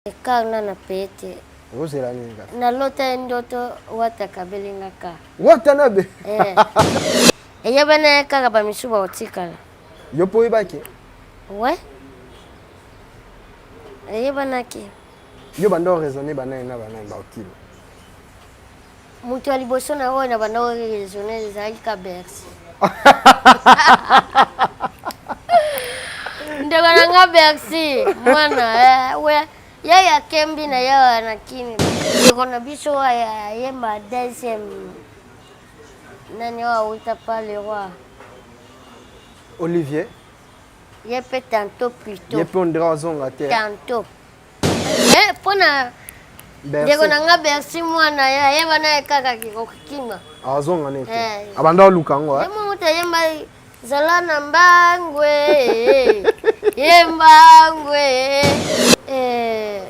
Car nga na paye te. Ozela nini kaka? Na lota ye ndoto wata akabeli nga car. Wata na be? Eh. Eyebana ye kaka ba misusu bakotikala. Yo mpe oyebaki? Ouais. Eyebanaki. Yo banda o raisonner banani na banani bakokima? Moto ya liboso na oyo na banda o raisonner ezalaki ka Bercy. Ndeko na nga Bercy mwana eh, we ye akembi na ye na kimi. Ndeko na biso ayemba deuxième nani oyo awuta pa le roi. Olivier. Ye mpe tantôt plutôt. Ye mpe on dirait azonga te. Tantôt. Eh, mpo na ndeko na nga Bercy mwana ye ayeba na ye kaka kokima. Azonga ne te. Eh. Abanda oluka yango. Ye moko te ayemba zala na mbangwe ye mbangwe eh,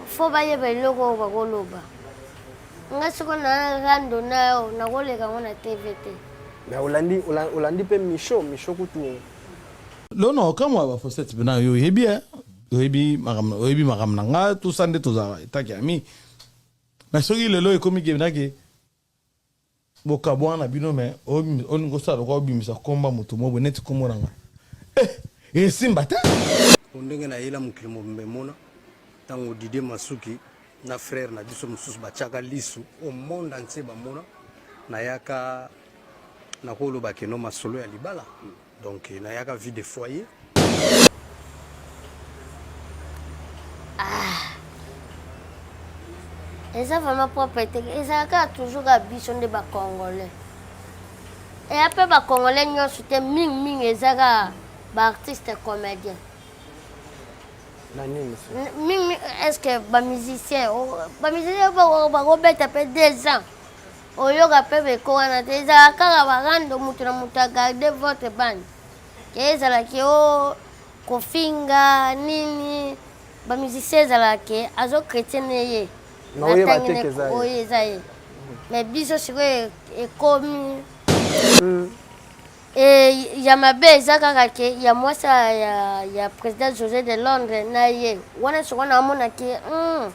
fo bayeba eloko oyo bakoloba nga soko na rando na yo nakoleka yango na tv te. Mais olandi olandi mpe Micho Micho kutu Lono okamwa ba faussettes pena yo oyebi hein oyebi makambo oyebi makambo na nga tout ça nde tozalaka etake ami mais soki lelo ekomi ke nake bokabwana na bino mais olingi osala lokola obimisa komba moto moko boye neti kombo na nga eh esimba te. Po ndenge nayela mokili mobimba emona tango Didier Masuki na frère na biso mosusu batiaka lisu au monde entier bamona nayaka nakoloba keno masolo ya libala. Donc nayaka vie de foyer. Ah. Eza vraiment propre te. Ezalaka toujours kaka biso nde ba congolais. Eya pe ba congolais nyonso te mingi mingi eza kaka ba artistes comédiens. Na nini? Mingi est-ce que ba musiciens ba musiciens bakobeta pe 2 ans. Oyoka pe beko wana te ezalaka kaka ba rando mutu na mutu a garde votre bande ke ezala ke o kofinga nini ba musicien ezalaka ke azo chretien ne ye oyo eza ye mais biso sikoyo ekomi mm. E, ya mabe eza kaka ke ya mwasi ya, ya président José de Londres na ye wana sikoyo naomona ke mm.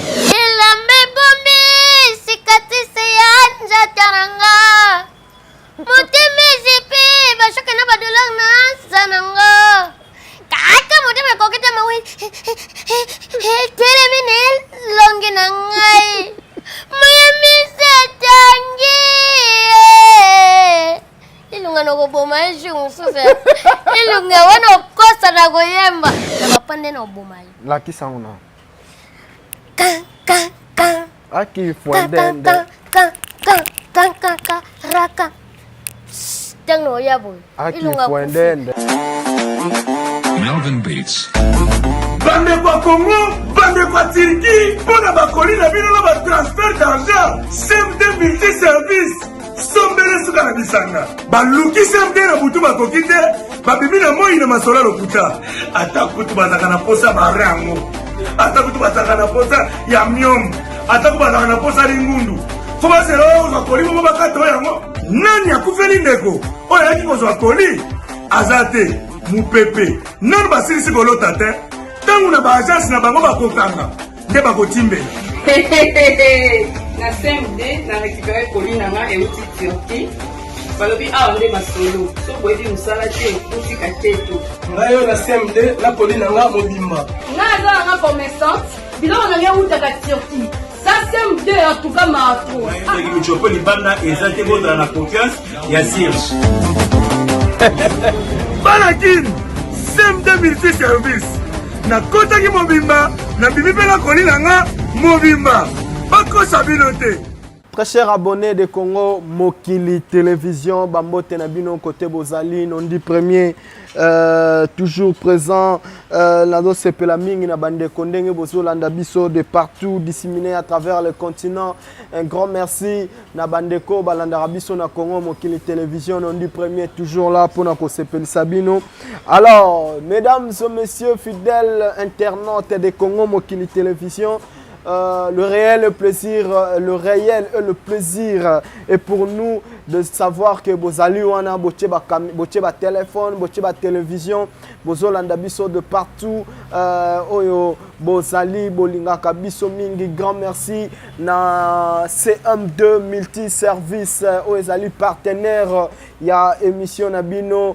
Elamba ebombi cicatrice ya nzata na nga motema ezipi bashoke na badouleur na nsa na nga kaka motema ekoki te mawe etelemi na elongi na ngai mayemisa etangi ilunga nakoboma ye jour mosusu ilunga wana okosa na koyemba na papa nde nakoboma ye lakisa yango na kan kan kan akifuandende kan kan kan kan kan raka ntango oya boye akifuandende Melvin Beats. Bandeko ya Congo, bandeko ya Turquie, mpo na bakoli na bino na batransfert d'argent, CMD multi service sombele suka na bisanga. Baluki CMD na butu bakoki te, babimi na moi na masolo ya lokuta. Ata kutu bazalaka na posa bare yango, ata kutu bazalaka na posa ya miom, ata kutu bazalaka na posa lingundu, fo bazela oyo kozwa koli bongo bakata oyo yango. Nani akufeli ndeko oyo ayaki kozwa koli? Aza te mupepe nanu basilisi kolota te ntango na baagence na bango bakokanga nde bakotimbela na cmd na récupéré colis na nga euti turquie balobi awa nde masolo so boyebi mosala te botika keto ngai oyo na cmd na colis na nga mobimba nga aza na nga commerçante biloko na nga eutaka turquie Ça CM2 en tout cas ma trop. Soki michopo libanda eza te bozala na confiance ya Serge. Bana kin CM2 multi service nakotaki mobimba nabimi mpe nakoli na nga mobimba bakosa bino te. Très cher abonné de Congo Mokili Télévision, Bambote na bino côté Bozali, Nondi premier, euh, toujours présent, euh, nazo sepela mingi na bandeko ndenge bozolanda biso de partout disséminé à travers le continent. Un grand merci na bandeko balandaka biso na Congo Mokili Télévision, Nondi premier toujours là pour na kosepelisa bino. Alors, mesdames et messieurs fidèles internautes de Congo Mokili Télévision, Le réel plaisir, le réel et le plaisir est pour nous de savoir que bozali wana, botie ba botie ba téléphone, botie ba télévision, bozolanda biso de partout oyo bozali, bolingaka biso mingi. Grand merci na CM2 Multi Service oyo ezali partenaire ya émission na bino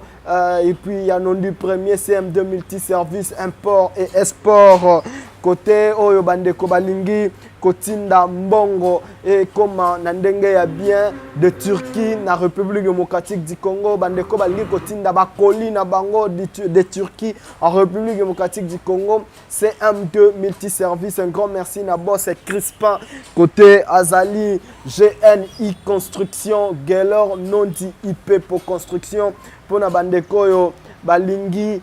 et puis ya Nondi Premier. CM2 Multi Service, import et export, côté oyo bandeko balingi kotinda mbongo ekoma na ndenge ya bien de Turquie na République démocratique du Congo, bandeko balingi kotinda bakoli na bango de Turquie en République démocratique du Congo, CM2 Multiservice. Un grand merci na boss Crispin côté azali. GNI Construction, Gelor Nondi IP pour construction, mpona bandeko oyo balingi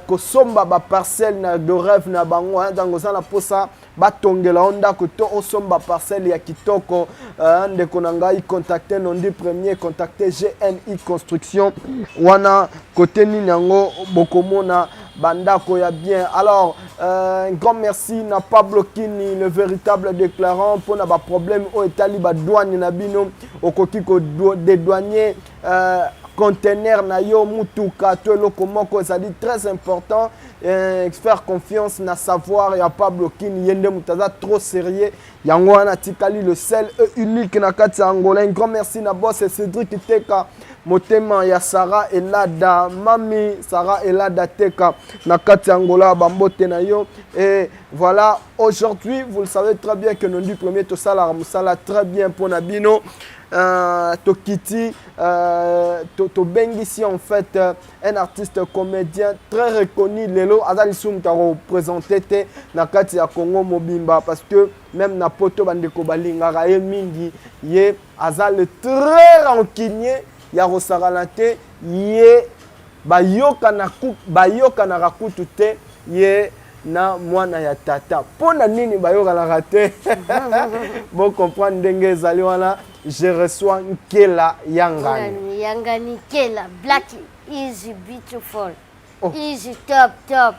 kosomba baparcelle na de rêve na bango. Ntango oza na mposa batongela yo ndako to osomba parcelle ya kitoko, ndeko na ngai, contacte Nondi Premier, contacte GNI Construction wana. Kote nini yango bokomona bandako ya bien. Alors un grand merci na Pablo Kini, le véritable déclarant, mpona baproblème oyo etali badouane na bino. Okoki kodédouaner conteneur na yo, mutuka to eloko moko, ezali très important faire confiance na savoir ya Pablo Kini. Ye nde moto aza trop sérieux, yango wana atikali le seul et unique na kati ya Angola. Un grand merci na boss Cédric Teka, motema ya Sara Elada, mami Sara Elada Teka na kati ya Angola, bambote na yo. Et voilà, aujourd'hui, vous le savez très bien que Nondi Premier tosalaka mosala très bien mpona bino. Tokiti tobengisi en fait un artiste comédien très reconnu. Lelo aza lisusu moto akoprésente te na kati ya Congo mobimba, parce que même na Poto bandeko balingaka ye mingi. Ye aza le très rancunier ya kosakana te. Ye bayokanaka kutu te, ye na mwana ya tata. Mpo na nini bayokanaka te? Bocomprendre ndenge ezali wana. Je reçois Nkela Yangani. Yangani Nkela, black is beautiful. Oh. Easy top top,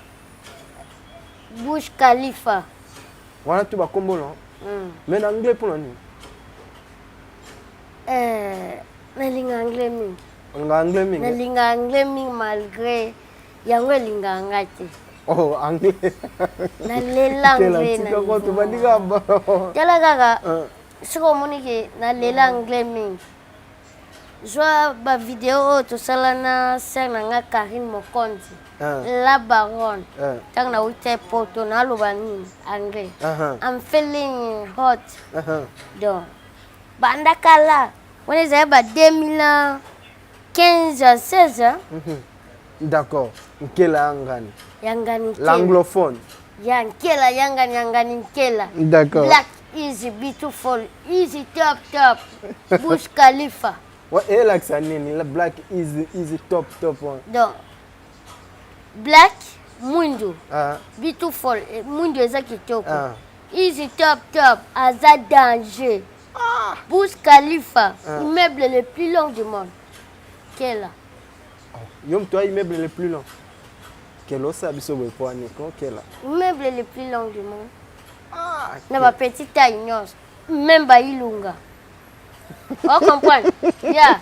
Bush Khalifa. Wana to bakombo no. Mais na anglais mpo na nini? Nalinga anglais mingi. Olinga anglais mingi? Nalinga anglais mingi, malgré yango elingaka nga te. Oh, anglais. Nalela anglais. Tobandika. Tala kaka, soki omoni ke nalela anglais mingi, zwa bavideo oyo tosala na sœur na nga Karine Mokonzi, la baronne. Ntango nauta Poto, naloba nini? Anglais. I'm feeling hot. Donc banda kala wana ezali ba 2015 16. D'accord, Nkela Yangani. Yangani. L'anglophone. Ya Nkela Yangani, Yangani Nkela. D'accord. Black easy beautiful, easy top top, Bush Khalifa. Ouais, elakisa nini, la black easy, easy top top one? Donc black, mwindu. Beautiful, mwindu eza kitoko. Easy top top, aza danger. Bush Khalifa, immeuble le plus long du monde, Kela. Yo moto ya immeuble le plus long, Kela, osala biso boye po aniko Kela? Immeuble le plus long du monde na bapetit taille nyonso, même bailunga, ocomprendre ya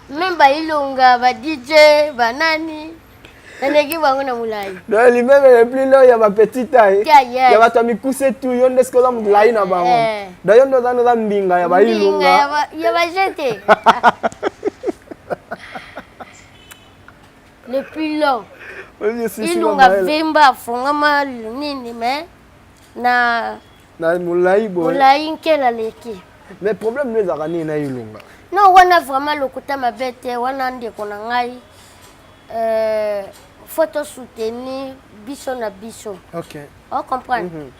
même bailunga, ba DJ, banani, naleki bango na molai. Donc l'immeuble le plus long ya bapetit taille? Yeah, yes. Ya bato ya mikuse tu, yo nde soki oza molai na bango. Donc yo nde oza mbinga ya Mbinga. Bailunga. Ya bajete le plus long. Ilunga vimba, afungama nini, mais na Na molai boye. Molai, Nkela leki. Mais problème no ezalaka nini na Ilunga? Non, wana vraiment lokuta mabe te. Wana ndeko na ngai, faut tosoutenir biso na biso. Ocomprendre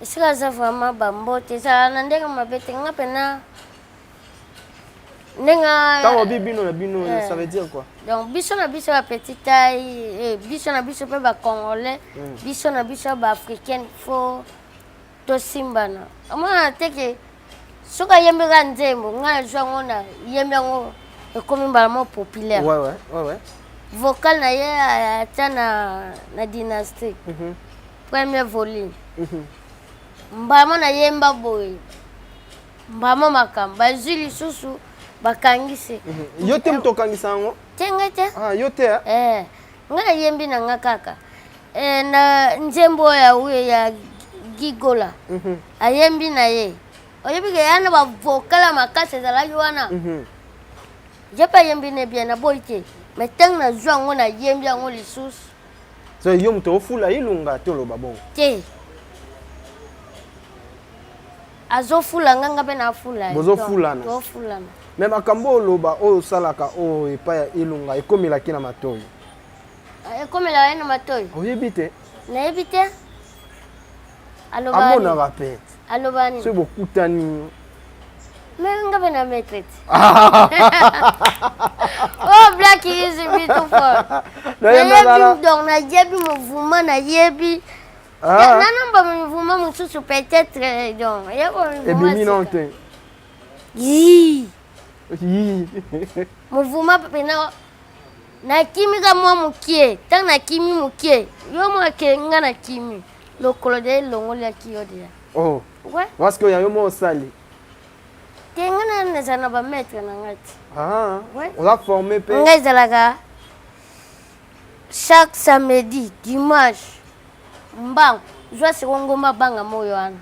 esika aza vraiment, bambote ezala na ndenge mabe te. Nga mpena ndenge Ntango obi bino na bino, ça veut dire quoi? Donc biso na biso ya petite taille, biso na biso mpe bacongolais, biso na biso baafricaine, faut tosimbana. Omona te ke soki ayembi kaka nzembo, ngai nazwi yango na yembi yango, ekomi mbala moko populaire. Vocal na ye atia na Dynastie, premier volume. Mbama nayemba boye. Mbama makambo bazwi lisusu bakangisi. Yo te moto okangisa yango? Te ngai te. Ah, yo te? Eh, ngai nayembi na nga kaka. Eh, na nzembo oyo ya ya Gigola. Ayembi na ye. Oyebi ke yana ba vocal ya makasi ezalaki wana. Je mpe ayembi ne bien naboyi te. Mais ntango nazwi yango nayembi yango lisusu. So yo moto ofula ilunga te oloba bongo? Te. Azofula nga nga mpe nafula ye. Bozofulana. Tofulana. Mais makambo oyo oloba oyo osalaka oyo epai ya Ilunga ekomelaki na matoi? Ekomelaka ye na matoi. Oyebi te? Nayebi te. Aloba Amonaka mpe. Aloba nini? Soki bokutani. Mais nga mpe na maître te. Oh, Black is beautiful. Nayebi donc nayebi mouvement nayebi. Ah. Nana ba mouvement mosusu peut-être euh, donc yebo Ebimi non te. Yii. Yii. Mouvement pena nakimi ka mwa mokie ntango nakimi mokie yo mwa ke nga nakimi lokolo de elongoliaki yo deja. Oh. Ouais. Parce que ya yo mo osali. Te nga na nazala na bamaître na nga te. Ah. Ouais. Oza formé mpe. Nga ezalaka chaque samedi dimanche mbangu zwa siko ngomba banga moyo wana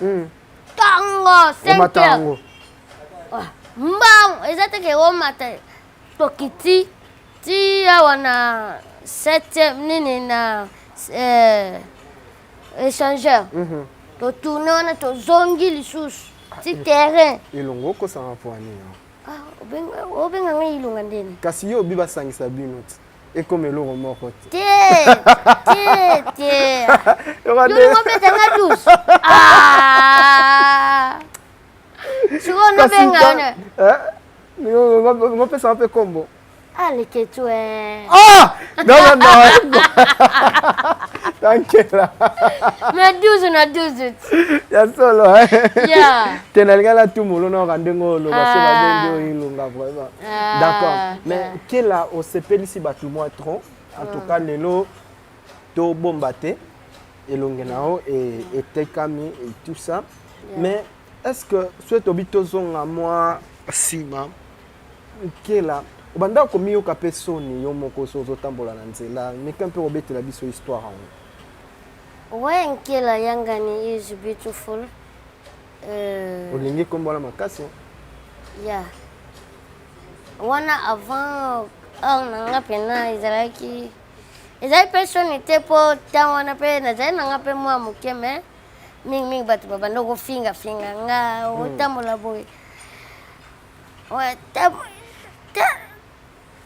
ntongo 5 Omata heures yango. Ah, mbangu eza te ke omata tokiti ti awa na 7 nini na eh, échangeur totourne wana tozongi lisusu ti terrain. Elongo okosanga mpo ya nini? Ah, obenga ngai ilonga ndeni? Kasi yo obi basangisa bino ti ekoma eloko moko te. Te te te. Yolingo obeta nga 12. Ah! Sikoyo nobenga wana. Ngopesaka mpe kombo. Ah, leketu eh. Ah! Non, non, non. Tankela. Mais 12 na 12. Ya solo. Yeah. Te nalinga na tumolo na oka ndenge oloba so Ah. babengi oyo ilunga vraiment. Ah, D'accord. Mais kela osepelisi bato mwa trop. En tout cas lelo tobomba te elongi na yo etekami et tout ça. Mais est-ce que soki tobi tozonga mwa nsima Nkela obanda komiyoka mpe soni yo moko so ozotambola na nzela meka mpe kobetela biso histoire yango? Ouais, Nkela Yangani is beautiful. Olingi kombo wana makasi? Yeah. Wana avant heure na nga mpena ezalaki ezali mpe soni te mpo ntango wana mpe nazali na nga mpe mwa moke mais mingimingi bato babanda kofingafinga nga otambola boye. Ouais,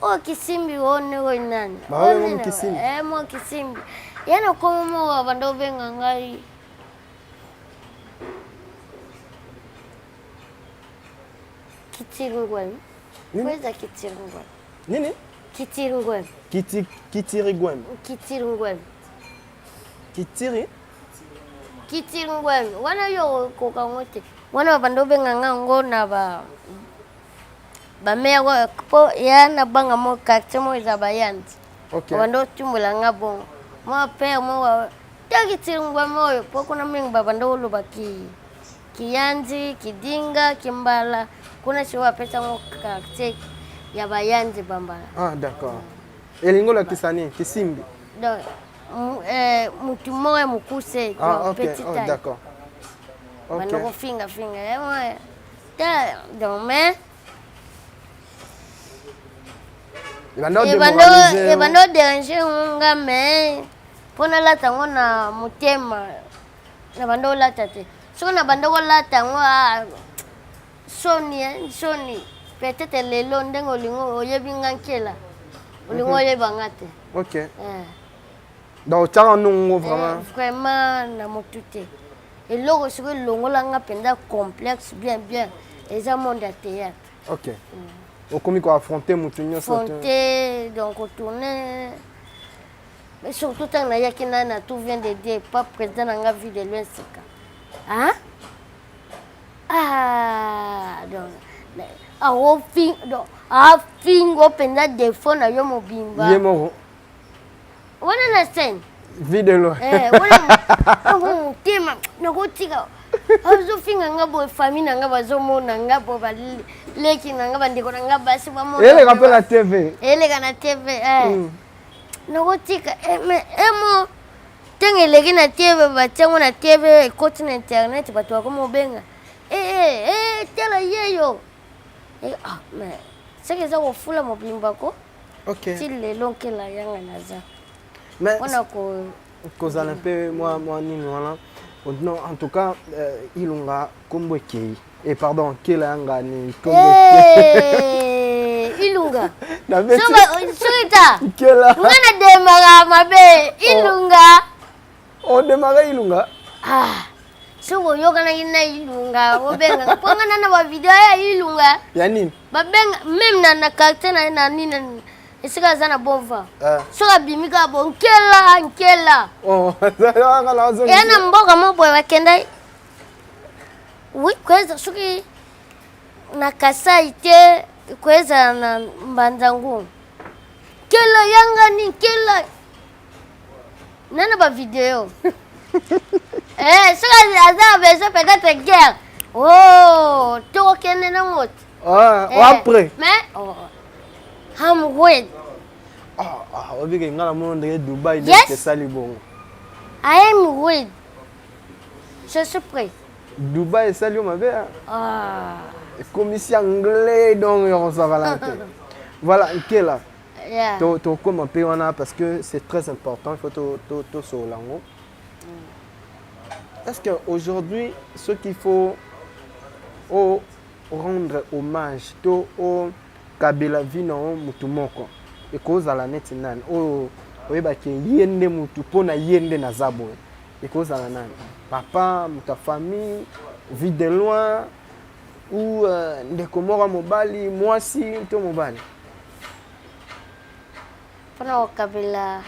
oyo kisimbi oyo oyo nani? Ba oyo ngo kisimbi? Eh, mwa kisimbi. Ya na komo moko abanda obenga ngai. Kitiringwem. Nini? Eza kitiringwem. Nini? Kitiringwem. Kiti kitiringwem. Kitiringwem. Kitiri? Kitiringwem. Wana yo okoka ngo te. Wana babanda obenga nga ngo na ba bamere po ya na banga mo quartier mo eza bayandi. Ok. Babanda otumbola nga bongo. Mwa père mo te kitiringwem oyo po kuna mingi babanda oloba ki kiyanzi, kidinga, kimbala kuna sikoyo bapesa ngo quartier ya bayanzi bambala. Ah d'accord. Elingi olakisa nini? Kisimbi? Donc mutu moko ya mokuse, Ah, ok. petit Oh, taille. d'accord. Ok. Banda kofinga finga ye mwa te donc mais Ebanda ebanda odemoralize yo. ebanda oderange nga mais mpo nalata yango na motema na banda olata te soki na banda kolata yango ah, soni eh, soni peut-être lelo ndenge olingi oyebi nga nkela olingi oyeba nga te. Ok. Eh. Donc otiaka nongo vraiment. Eh, vraiment na motu te eloko soki elongola nga mpenza complexe bien bien eza monde ya théâtre. Ok. Okomi koaffronter motu nyonso te. Affronter donc otourne mais surtout ntango nayaki na na tout vient de Dieu pa président na nga vie de loin sika hein? Ah, donc donc afingo mpenza défaut na yo mobimba Ye moko. Wana na scène. Vie de loin. Eh, wana motema nakotika azofinga nga boye famille na nga bazomona nga boye baleki na nga bandeko na nga basi bamona Eleka mpe na TV. Eleka na TV eh. Nakotika eh, mais emo ntango eleki na TV, batiango na TV, ekoti na internet, bato bakoma obenga eh, eh, eh, tala yeyo eh, ah, mais seke eza kofula mobimba ko. Ti lelo nkela yanga naza mpona ko kozala mpe mwa mwa nini wana. Non, en tout cas Ilunga kombo ekei eh, pardon, nkela yanga ni kombo. Hey, Ilunga soki ta Nkela nga na demaka mabe Ilunga. Odemaka Ilunga. Ah, soki oyokanaki na Ilunga, obengaka mpo nga na bavideo ya Ilunga. Ya nini? Babenga même na quartier na ye na nini, esika aza na bon vent. Soki abimi kaka bo nkela nkela. Oh, eya na mboka mo boye bakenda, oui, koyeza soki na Kasai te, koyeza na Mbanzangu, nkela yangani nkela nana bavideo eh, soki aza na besoin peut-être guerre, oh, tokokende nango te. Ah, Eh, après mais oh, I'm ready. Ah, ah, obike nga na mono ndenge Dubai Yes. nde esali bongo. I am ready, je suis prêt. Dubai esali yo mabe, ah. Ah. Ekomisi anglais, donc ya kozakala te. Voilà, nkela tokóma mpe wana parce que c'est très important, il faut tosolola yango. Est-ce que aujourd'hui ce qu'il faut o rendre hommage to okabela vie na yo motu moko, ekozala neti nani oyo oyebaki ye nde motu mpo na ye nde naza boye? Ekozala nani? Papa, moto ya famille, vie de loin ou ndeko moko ya mobali, mwasi to mobali? Mpona kokabela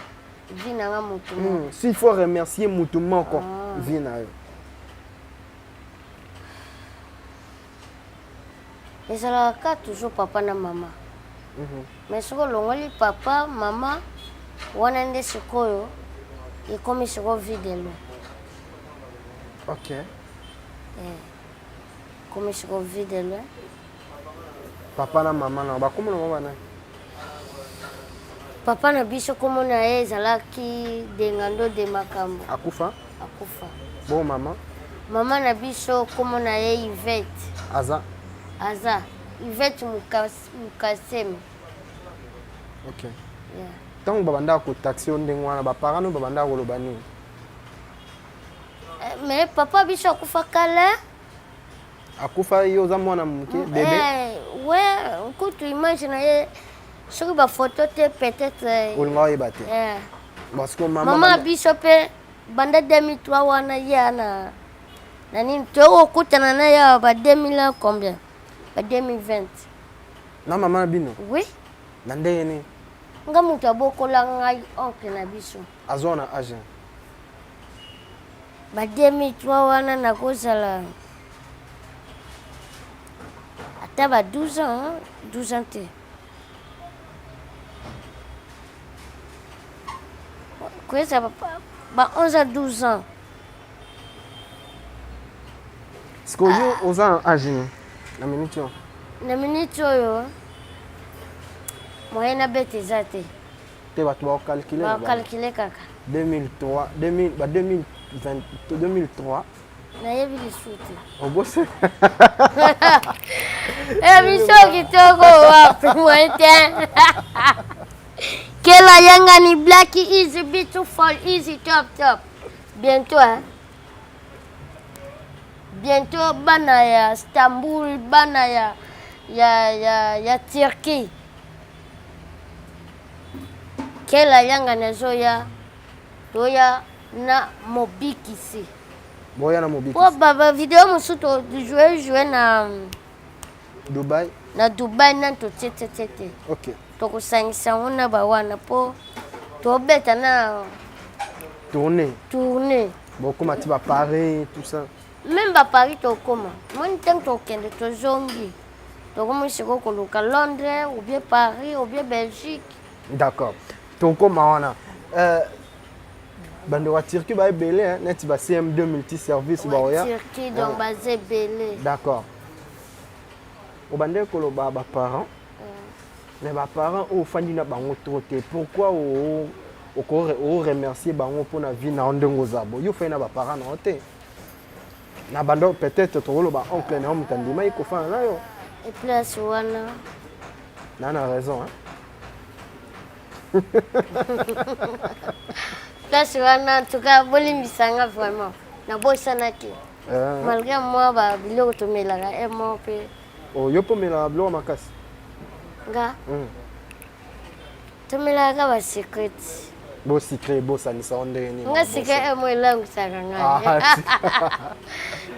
vie na nga motu moko? S'il faut remercier motu moko vie na yo. Ezalaka kaka toujours papa na mama. Mais soki olongoli papa, mama wana, nde sikoyo ekomi sikoyo vie de loin. Ekomi sikoyo vie de loin. Papa na mama na bakoma na mama nani? Papa na biso kombo na ye ezalaki Dengando de Makambo. Akufa? Akufa. Bon, mama? Mama na biso kombo na ye Ivete. Aza? Aza Ivete Mukaseme. Ok. Ntango babandaka kotaxe yo ndenge wana, baparent no babandaka koloba nini? Eh, mais papa biso akufa kala. Akufa ye oza mwana moke, bébé? Eh, we kutu image na ye soki bafoto te peut-être olinga oyeba te. Eh. Parce que mama mama biso mpe banda 2003 wana ye na nini, tokokutana na ye awa ba 2000 combien, ba 2020. Na mama na bino? Oui. Na ndenge nini? Nga moto abokola ngai, oncle na biso. Azwa na age? Ba 2003 wana nakozala ata ba 12 ans, hein? 12 ans te, koyeza ba 11 à 12 ans. Sikoyo yo oza na age nini na minute oyo? Na minute oyo, moyen nabeta eza te. Te, bato bakokalkule na bango. Bakalkule kaka. 2003, 2000, ba 2020, 2003. Nayebi lisu te. Obosi. Émission kitoko, wapi moyen te. Kela yangani black easy beautiful easy top top. Bientôt, hein? Bientôt bana ya Istanbul, bana ya Turquie. Kela yangani azoya, toya na mobikisi. Boya na mobikisi. Po ba video mosusu tojoue joue na Dubai. Na Dubai nani totie tie tie te. Tokosangisa yango na bawana mpo tobeta na tourné. Tourné. Bokóma ti baparis, tout ça. Même baparis tokóma, moni ntango tokende tozongi, tokomi sikoyo koluka Londres ou bien Paris ou bien Belgique. D'accord, tokóma wana. Bandeko ya Turquie ba ebele hein, neti ba CM2 multi service ba oya. Turquie donc baza ebele. D'accord. Obandeki koloba ba parents mais ba parents oyo ofandi na bango trop te pourquoi oko remercier bango mpona vie na yo ndenge oza bo yo ofandi na ba parents na yo te na bando peut-être tokoloba oncle na yo moto andimaki kofanda na yo place wana na na raison hein? Place wana en tout cas bolimbisa nga vraiment nabosanaki eh. Malgré mwa ba biloko tomelaka e moko mpe oh, yo mpo omelaka biloko makasi nga Tomelaka kaka ba secret. Bo secret ebosanisa yo ndenge nini? Nga secret e mo elangisaka ngai. Ah,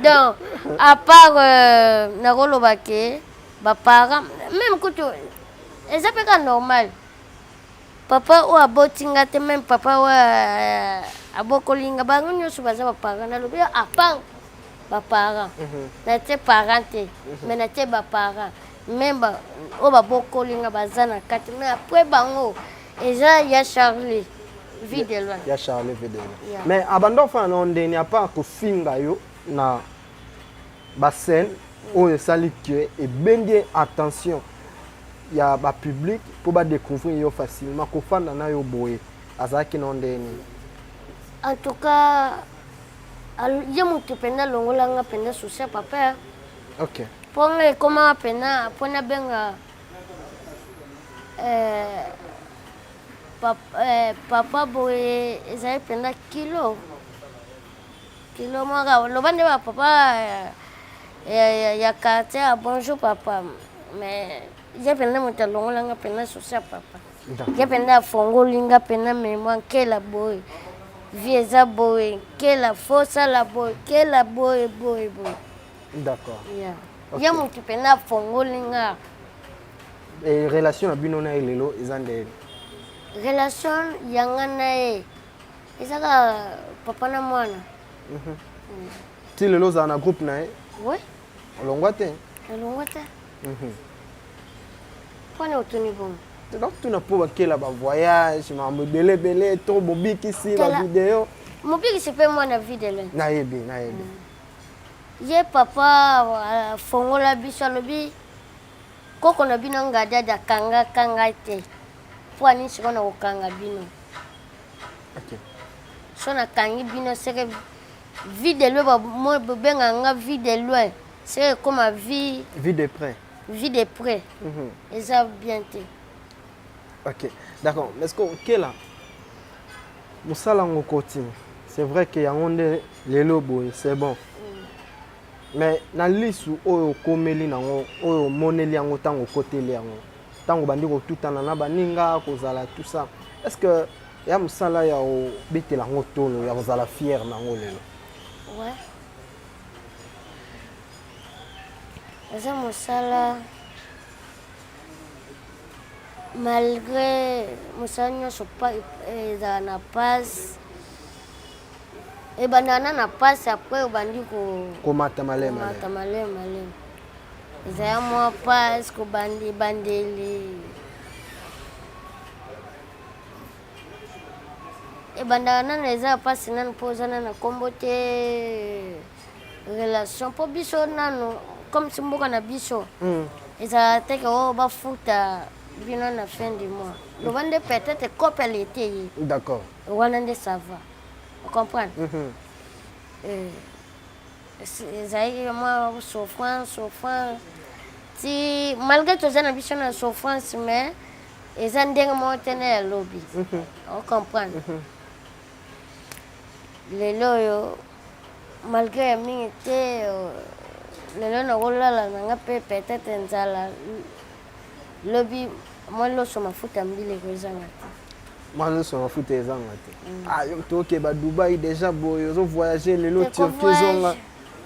donc à part euh, nakoloba ke ba parents même kutu eza mpe kaka normal papa oyo aboti nga te même papa oyo euh, abokoli nga bango nyonso baza ba parents nalobi à part ba parents mhm. natie parent te mhm. mais natie ba parents meme oyo babokoli nga baza na kati mais après bango eza ya Charlie vie de loin ya Charlie vie de loin yeah. Mais abanda ofana na ndeni apa kofinga yo na bascène oyo esali ke ebendi attention ya bapublic mpo badécouvrir yo facilement kofanda na yo boye azalaki na ndenge nini en tout cas ye motu mpenza alongola nga mpenza souci ya papa okay. Mpo nga ekomaka mpenza mpo nabenga eh, papa, eh, papa boye ezali mpenza kilo kilo moko loba nde bapapa eh, ya, ya, ya quartier ya bonjour papa mais ye mpenza moto alongola nga mpenza souci ya papa ye mpenza afongoli nga mpenza memoire nkela boye vie eza boye nkela fosala boye nkela boye boye boye D'accord. Yeah. Okay. Ye motu mpenza afongoli nga. Et relation na bino na ye lelo eza ndenge? Relation ya nga na ye eza kaka papa na mwana. Mm -hmm. mm. Ti lelo ozala na groupe na ye? Oui. Olongwa te? Olongwa te. Mm -hmm. Mpona otuni bongo? Tuna mpo bakela ba voyage makambo ebele ebele to bobikisi ba video. Mobikisi mpe mwana vie de loin. Nayebi, nayebi. Mm. Ye papa afongola biso alobi koko na bino ngadadi akangaka ngai te mpo anini sikoyo na kokanga bino okay. So nakangi bino seke vie de loin bobenga nga vie de loin seke ekoma vie vie de près vie de près mm -hmm. eza bien te ok d'accord mais ce que okela mosala yango okoti c'est vrai que yango nde lelo boye c'est bon mm. mais na lisu oyo okomeli nango oyo omoneli yango ntango okoteli yango ntango obandi kotutana na baninga kozala tout ça est ce que ya mosala ya kobetela yango tolo ya kozala fiere na yango lelo ouais. eza mosala Malgre mosala nyonso ezala na pasi ebandaka na na pasi après obandi komata malema komata malema malema ezala mwa pasi kobandi ebandeli ebandaka nano eza pasi nano mpo oza nano na nkombo te relation mpo biso nano comme si mboka na biso mm. ezalaka te ke oyo oh, bafuta bino na fin du mois loba nde peut-être cope ya lete ye d'accord wana nde ça va ocomprendre mm -hmm. euh, ezalaki mwa souffrance souffrance ti malgré toza na biso na souffrance mais eza ndenge moko te na ya lobi mm -hmm. ocomprendre mm -hmm. Lelo oyo malgre ya mingi te lelo nakolala na nga mpe peut-être nzala lobi mwa loso mafuta mbila ekozanga te mwa loso mafuta ezanga te mm. ah, yo tokeba Dubai déjà boye ozo voyager lelo Turquie ezonga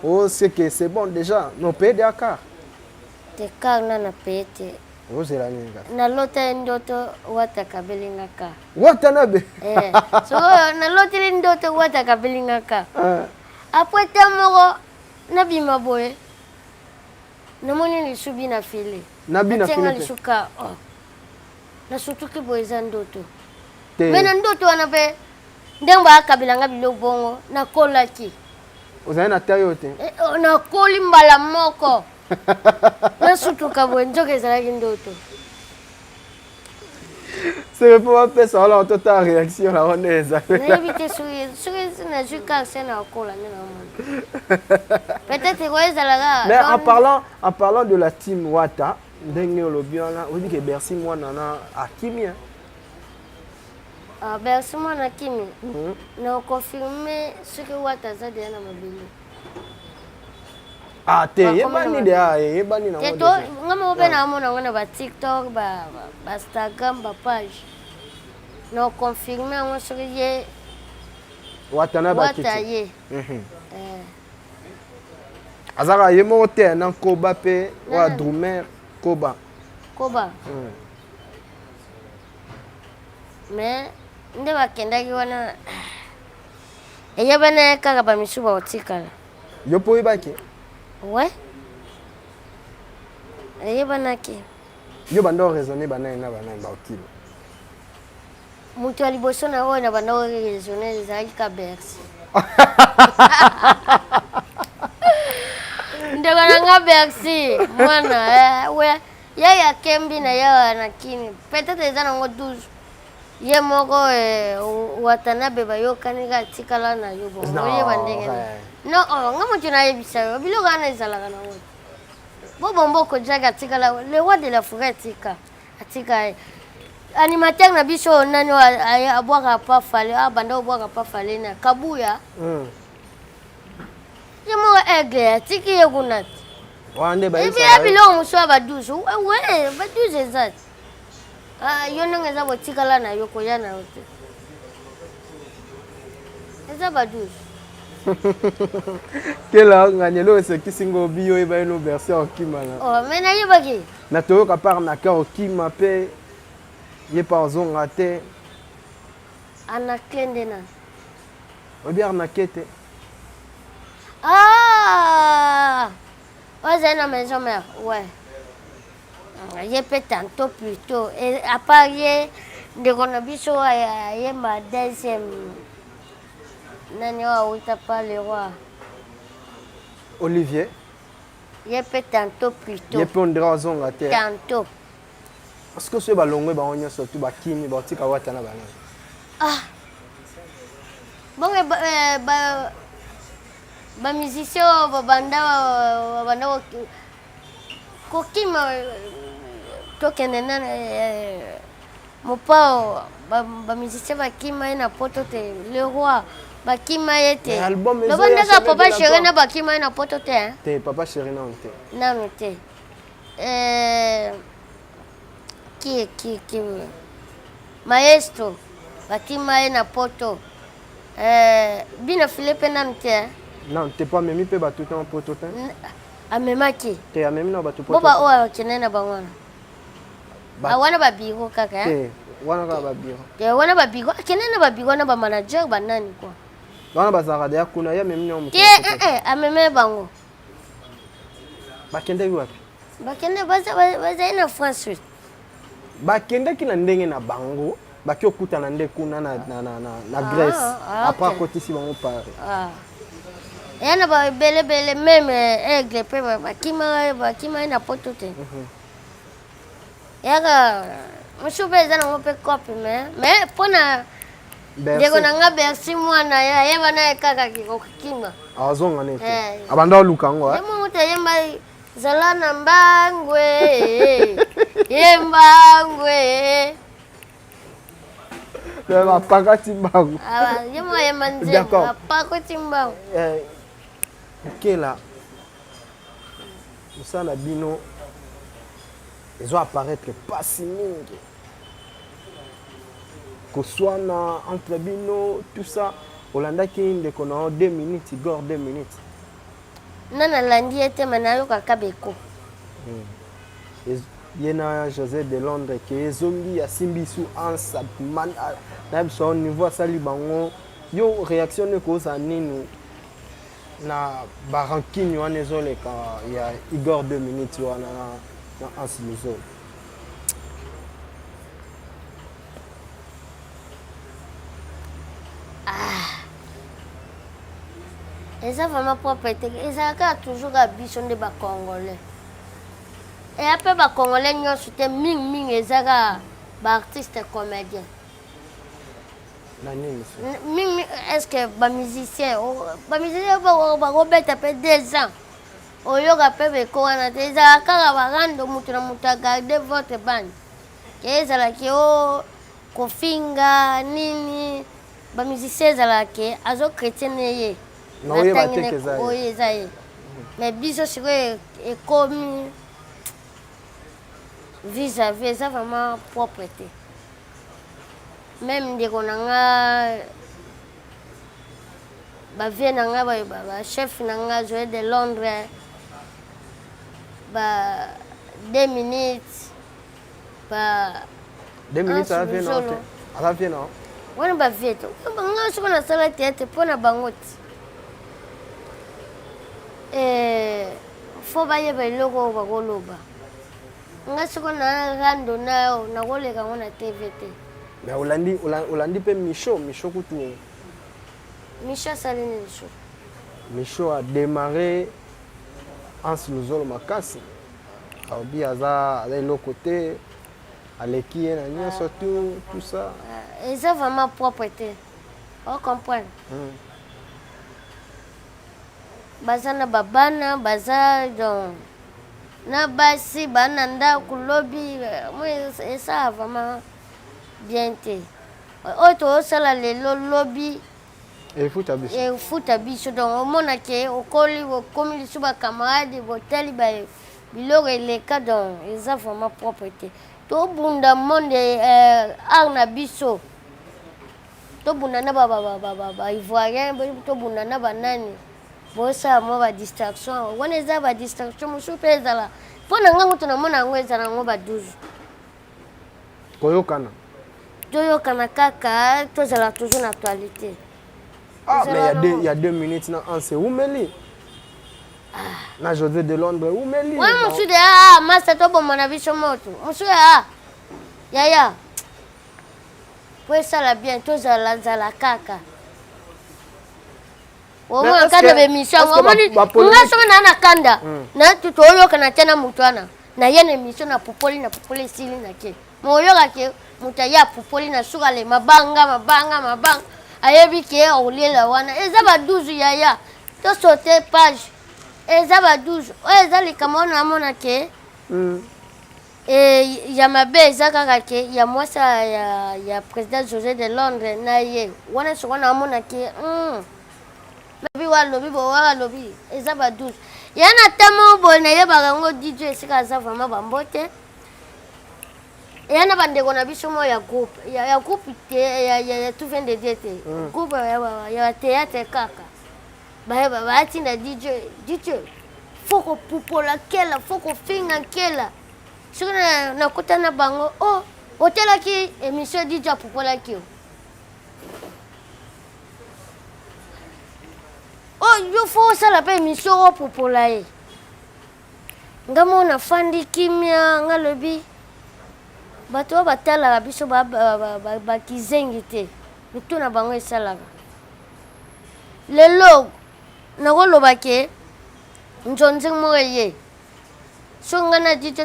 oh c'est que c'est bon déjà no paye de car te car na na paye te ozela nini kaka nalota ye ndoto wata akabeli nga ka wata na be eh, sikoyo naloteli ndoto wata akabeli nga ka ah. apres te moko nabima boye namoni lisu bina file natinga lisu ka oh. nasutuki boye eza ndoto me na ndoto wana mpe Ndenge bakabela nga biloko bongo nakolaki. Ozali na taille oyo te? Eh, oh, nakoli mbala moko. Nasutuka boye nzoka ezalaki ndoto. Soki mpo bapesa wana totala réaction na wana ezali. Nayebi te soki soki nazwi cancer na kola nde namona. Peut-être ko ezalaka. Mais en parlant en parlant de la team Wata ndenge olobi wana oyebi ke Bercy mwana na akimi hein. Ah, Bercy mwana akimi. Mm -hmm. Na confirmer soki Wata aza deja na mabele. Ah te yebani de ah yebani na ngo. Nga moko pe na mona ngo na ba TikTok ba ba Instagram ba page. Na confirmer yango soki ye Wata na ba Wata ye. Mhm. Eh. Azaka ye moko te na Koba pe wa drummer Koba. Koba. Mm. Mais nde bakendaki wana eyebana ye kaka bamisusu bakotikala. Yo mpo oyebaki? Ouais. Eyebanaki. Yo banda oraisonne banani na banani baokima? Moto ya liboso na oyo na banda oraisonne ezalaki ka Bercy. Ndeko na nga Bercy mwana eh, we ye akembi na ye na kimi peut-être eza nango 12 ye moko eh, Watanabe bayokani ka tikala na yo bongo oyeba ndenge non oh, nga moto nayebisa yo biloko wana ezalaka nango bobomboko jake atikala le roi de la forêt atika atika ye animateur na biso oyo nani oyo abwaka pa fale abanda kobwaka pa fale na kabuya mm. ye moko aigle atiki ye kuna te wana nde bayebisa biloko mosusu ya ba 12 we ba 12 eza te ah, yo ndenge eza botikala na yo koya na yo te eza ba 12 kela ngani eloko esekisi ngo obi oyeba ye no version okima na oh, me nayebaki na toyoka par na cœur okima mpe ye pa ozonga te anakle nde nani oyebi arnake te ah oyo azali na maison mère ouais ye mpe tantôt plutôt à part ye ndeko na biso ayemba deuxième nani oyo awuta pa le roi Olivier ye mpe tantôt plutôt ye mpe ondira azonga te tantôt parce que soki balongwe bango nyonso tu bakimi baotika wata na banani ah bongo eh, ba bamusicien oyo babanda babanda kokima tokende nani eh, mopao bamusicien bakima ye na poto te le roi bakima ye te loba ndenge papa chéri na bakima ye na poto te te papa chéri nanu te nanu te eh, ki ki ki maestro bakima ye na poto eh, bino file mpe nanu te nanu te po amemi mpe bato te na poto te amemaki te amemi na bato bo baoyo akende na bango wana ah, wana babiro kaka eh? te wana kaka babiro te wana babiro akende na babiro wana bamanager banani kua wana bazalaka deya kuna ye amemi nao te eh, eh, ameme bango bakendaki wapi bakende bazali na france bakendaki na ndenge na bango baki okutana nde kuna na, na, na, na, na ah, Grèce ah, après akotisi bango Paris ah. eya na baebelebele meme eh, aigle mpe bakima ye na poto te mhm. eyaka mosusu mpe eza nango mpe cope mais mais mpo na ndeko na nga bercy mwana ye ayeba na ye kaka kokima azonga nete eh. abanda oluka yango ye moko te ayemba zala na mbangwe ye mbangwe bapakati mbangu ah, ye moko ayemba nzembo bapakoti mbangu eh, kela mosala na bino ezo apparaître pasi mingi koswana entre bino tout ça olandaki ndeko na yo 2 minutes igor 2 minutes nga nalandi ye te me nayokaka beko hmm. ye na josé de londres ke ezongi asimbi su ansa na biso niveau asali bango yo réaction no ekozala nini na ba rancune wana ezoleka ya Igor 2 minutes wana na, na Hans Luzo. Ah. Eza vraiment propre te. Ezalaka toujours kaka biso nde ba congolais. Eya pe ba congolais nyonso te, mingi mingi eza kaka ba artistes comédiens. Na nini? Mingi est-ce que ba musiciens, ba musiciens bakobeta pe 2 ans. Oyoka pe beko wana te, ezalaka kaka ba rando mutu na mutu a garder votre bande. Ke ezala ke o kofinga nini ba musicien ezalaka ke azo chrétien ne ye oyo eza ye mais biso sikoyo ekomi vis à vis eza vraiment propre te meme ndeko na nga bavie na nga bachef na nga joye de londres ba 2 minutes ba 2 minutes aza vie na te aza vie na wana ba vie te nga soki nasala théâtre mpo na bango ti eh, fo bayeba eloko oyo bakoloba nga soki na rando na yo nakoleka yango na tv te mais olandi olandi mpe micho micho kutu micho asali nini so micho a démarré anse luzolo makasi Alobi aza aza eloko te aleki ye na nyonso ah. tout tout ça. Ah, eza vraiment propre te. O comprendre? Mm. Baza na babana baza donc na basi bana ndako lobi moi esa vraiment bien te. Oyo tozosala lelo lobi Efuta biso. Efuta biso donc omona ke okoli okomi lisusu ba camarade botali ba biloko eleka donc eza vraiment propre te. Tobunda monde euh, art na biso tobunda na ba ba ba ba ba ivoirien tobunda na ba nani bosala mwa ba distraction wana eza ba distraction mosusu mpe ezala mpo na ngai kutu namona yango ezala yango ba 12 Koyokana. Toyokana kaka tozala toujours na actualité. Ah, mais il y a deux, il y a deux minutes na anse umeli. Ah. Na José de Londres umeli. Ouais, mosusu de ah master toboma na biso moto. Mosusu ah yaya. Po esala bien tozala zala kaka. Omona kanda ba émission omoni nga soki na na kanda hmm. na toyokana te na moto wana. Na ye na emission na pupoli na pupoli esili na ke me oyoka ke moto aye apupoli na suka le mabanga mabanga mabanga ayebi ke okoliela wana eza ba 12 yaya to saute page eza ba 12 oyo eza likambo wana namona ke mm. e, ya mabe eza kaka ke ya mwasi ya, ya président José de Londres na ye wana soko namona ke mm. Lobi wa lobi bo wa lobi eza ba 12. Ya na tamo boye nayebaka yango DJ esika aza vraiment ba mbote. Ya na bandeko na biso moko ya groupe ya, ya groupe te ya, ya, ya tout vient de Dieu te. Mm. Groupe ya, ya, ya théâtre kaka. Ba ba batinda DJ DJ faut kopupola kela faut kofinga nkela soki nakutana bango oh otelaki émission DJ apupolaki yo Oh, yo faut osala mpe émission opopola ye. Nga moko nafandi kimia, nga lobi bato oyo batalaka biso bakizengi te, mitu na bango esalaka. Lelo nakoloba ke nzonzing moko eye soki ngai na dj